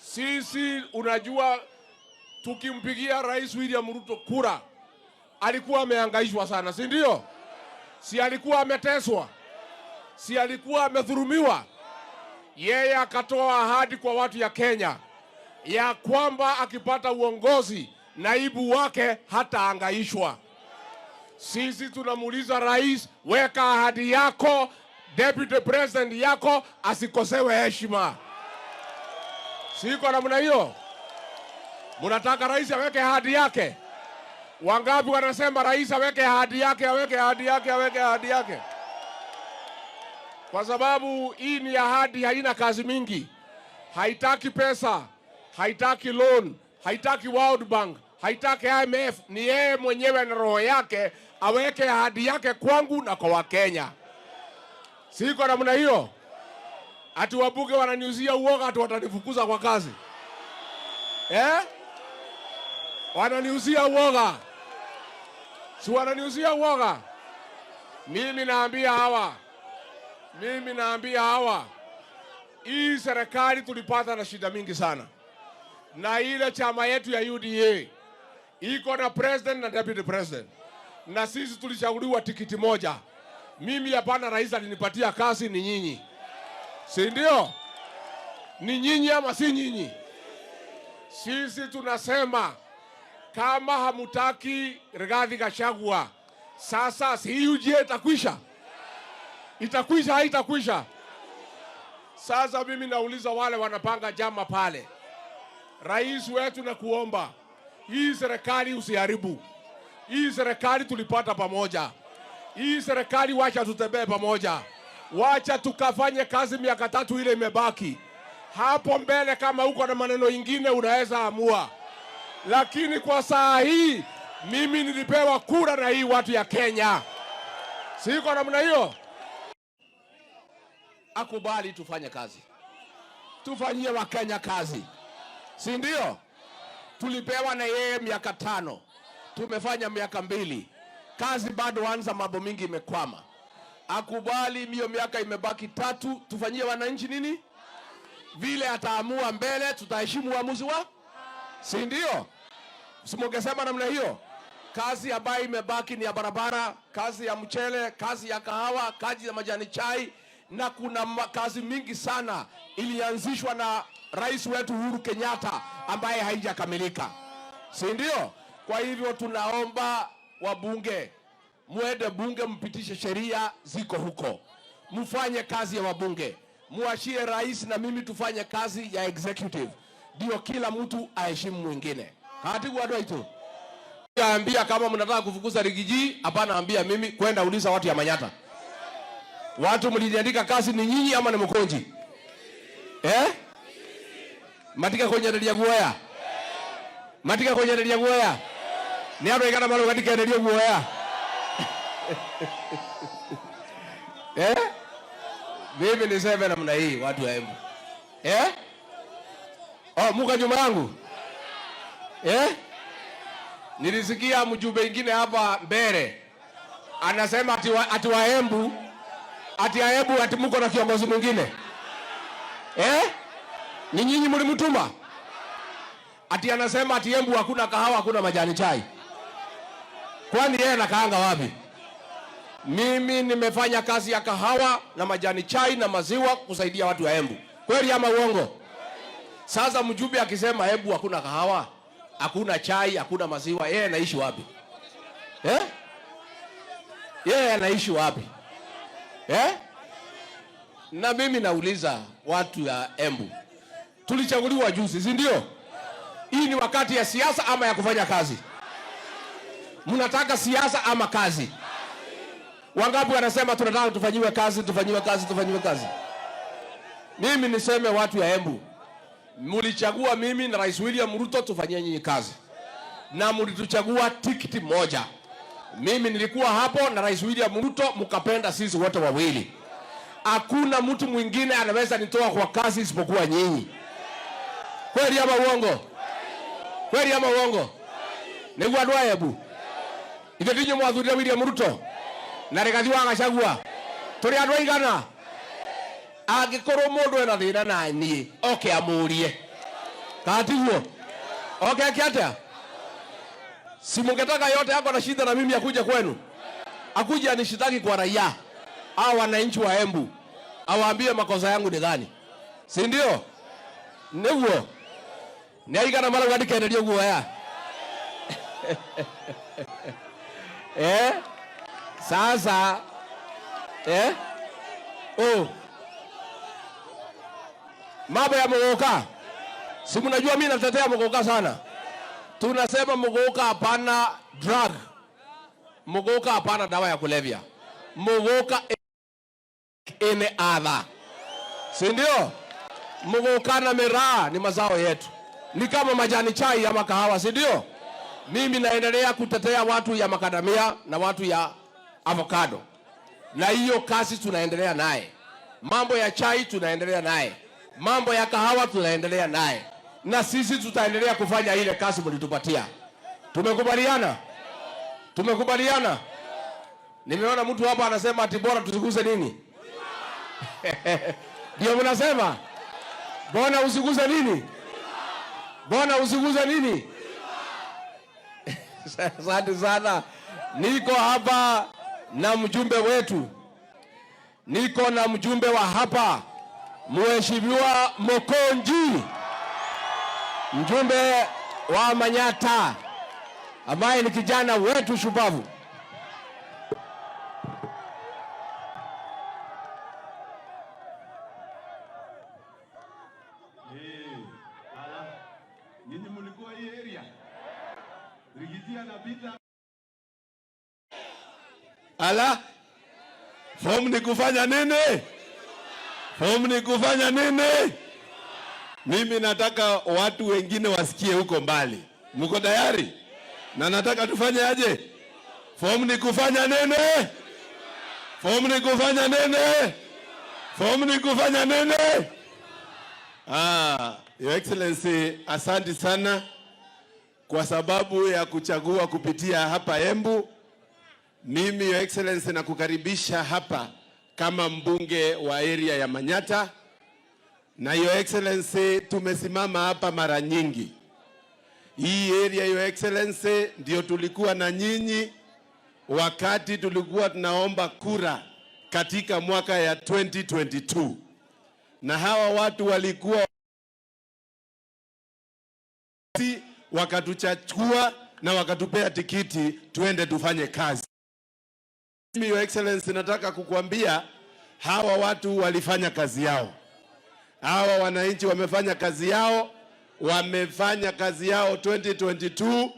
Sisi unajua, tukimpigia Rais William Ruto kura, alikuwa amehangaishwa sana, si ndio? Si alikuwa ameteswa? Si alikuwa amedhulumiwa? Yeye akatoa ahadi kwa watu ya Kenya ya kwamba akipata uongozi naibu wake hataangaishwa. Sisi tunamuuliza rais, weka ahadi yako, deputy president yako asikosewe heshima. Siko namna hiyo? Mnataka rais aweke ahadi yake? Wangapi wanasema rais aweke ahadi yake, aweke ahadi yake, aweke ahadi yake? Kwa sababu hii ni ahadi, haina kazi mingi, haitaki pesa, haitaki loan, haitaki World Bank, haitaki IMF. Ni yeye mwenyewe na roho yake aweke ahadi yake kwangu na kwa Wakenya. Siko namna hiyo? Ati wabunge wananiuzia uoga, ati watanifukuza kwa kazi, eh? Wananiuzia uoga, si wananiuzia uoga? Mimi naambia hawa, mimi naambia hawa, hii serikali tulipata na shida mingi sana, na ile chama yetu ya UDA iko na president na deputy president, na sisi tulichaguliwa tikiti moja. Mimi hapana, rais alinipatia kazi, ni nyinyi, si ndio? Ni nyinyi ama si nyinyi? Sisi tunasema kama hamutaki Rigathi Gachagua, sasa si UDA itakwisha, itakwisha, haitakwisha? Sasa mimi nauliza wale wanapanga jama pale, rais wetu na kuomba hii serikali usiharibu. Hii serikali tulipata pamoja, hii serikali wacha tutembee pamoja, wacha tukafanye kazi miaka 3 ile imebaki. Hapo mbele kama uko na maneno ingine unaweza amua, lakini kwa saa hii mimi nilipewa kura na hii watu ya Kenya, siko namna hiyo. Akubali tufanye kazi, tufanyie Wakenya kazi, si ndio? Tulipewa na yeye miaka 5, tumefanya miaka 2, kazi bado anza, mambo mingi imekwama. Akubali mio miaka imebaki 3, tufanyie wananchi nini? Vile ataamua mbele, tutaheshimu uamuzi wa, si ndio? Simungesema namna hiyo? Kazi ambayo imebaki ni ya barabara, kazi ya mchele, kazi ya kahawa, kazi ya majani chai, na kuna kazi mingi sana ilianzishwa na rais wetu Uhuru Kenyatta ambaye haijakamilika, si ndio? Kwa hivyo tunaomba wabunge muende bunge mpitishe sheria ziko huko, mfanye kazi ya wabunge, muachie rais na mimi tufanye kazi ya executive, ndio kila mtu aheshimu mwingine. Hatibu watu waitu ambia kama mnataka kufukuza Riggy G, hapana, ambia mimi kwenda uliza watu ya Manyatta. Watu mliniandika kazi ni nyinyi ama ni mkonji? Eh? Matika kwenyereria guoya. Matika kwenyereria guoya. Ni andu aigana maruga ndikereria guoya. Eh? Mimi niseme namna hii watu wa Embu. Eh? Oh, muka nyuma yangu. Eh? Nilisikia mjumbe mwingine hapa mbele anasema ati wa Embu, ati Embu ati muko na kiongozi mwingine. Eh? Ni nyinyi mlimtuma? Ati anasema ati Embu hakuna kahawa, hakuna majani chai. Kwani yeye anakaanga wapi? Mimi nimefanya kazi ya kahawa na majani chai na maziwa kusaidia watu wa Embu. Kweli ama uongo? Sasa mjumbe akisema Embu hakuna kahawa, hakuna chai, hakuna maziwa, yeye anaishi wapi? Eh? Yeye anaishi wapi? Eh? Na mimi nauliza watu ya Embu, tulichaguliwa juzi, si ndio? Hii ni wakati ya siasa ama ya kufanya kazi? Mnataka siasa ama kazi? Wangapi wanasema tunataka tufanyiwe kazi, tufanyiwe kazi, tufanyiwe kazi? Mimi niseme watu ya Embu, mlichagua mimi na Rais William Ruto tufanyie nyinyi kazi, na mlituchagua tikiti moja. Mimi nilikuwa hapo na Rais William Ruto, mkapenda sisi wote wawili. Hakuna mtu mwingine anaweza nitoa kwa kazi isipokuwa nyinyi. Kweli ama uongo? Kweli ama uongo? Niguo andu a Embu. Ithe tinyu mwathurire William Ruto na Rigathi wa Gachagua, turi andu aigana? Angikorwo mundu ena thina na nie oke amurie. Katiguo. Okay, kiatia. Si mungetaka yote yako na shida na mimi akuja kwenu. Akuja anishitaki kwa raia au wananchi wa Embu. Awaambie makosa yangu ni gani. Si ndio? Niguo. Ni aigana mara ngandikenerio guoya. Eh? Sasa eh? Oh. Mambo ya Muguka. Si mnajua mimi natetea Muguka sana. Tunasema Muguka hapana drug. Muguka hapana dawa ya kulevya. Muguka any other. Si ndio? Muguka na miraa ni mazao yetu. Ni kama majani chai ama kahawa, si ndio? Mimi naendelea kutetea watu ya makadamia na watu ya avocado. Na hiyo kazi tunaendelea naye. Mambo ya chai tunaendelea naye. Mambo ya kahawa tunaendelea naye. Na sisi tutaendelea kufanya ile kazi mlitupatia. Tumekubaliana? Tumekubaliana? Nimeona mtu hapa anasema ati bora tusiguse nini? Ndio mnasema? Bora usiguse nini? Bora usiguse nini? Asante sana. Niko hapa na mjumbe wetu. Niko na mjumbe wa hapa, Mheshimiwa Mokonji, mjumbe wa Manyata, ambaye ni kijana wetu shupavu. Nyinyi mlikuwa hii area? Riggy G anapita. Ala, form ni kufanya nini? Form ni kufanya nini? Mimi nataka watu wengine wasikie huko mbali. Mko tayari? Na nataka tufanye aje? Form ni kufanya nini? Form ni kufanya nini? Form ni kufanya nini? Your Excellency, asante sana kwa sababu ya kuchagua kupitia hapa Embu. Mimi Your Excellency nakukaribisha hapa kama mbunge wa area ya Manyata. Na Your Excellency, tumesimama hapa mara nyingi. Hii area Your Excellency ndio tulikuwa na nyinyi wakati tulikuwa tunaomba kura katika mwaka ya 2022. Na hawa watu walikuwa wakatuchukua na wakatupea tikiti tuende tufanye kazi. Mimi Your Excellency nataka kukuambia hawa watu walifanya kazi yao. Hawa wananchi wamefanya kazi yao, wamefanya kazi yao 2022.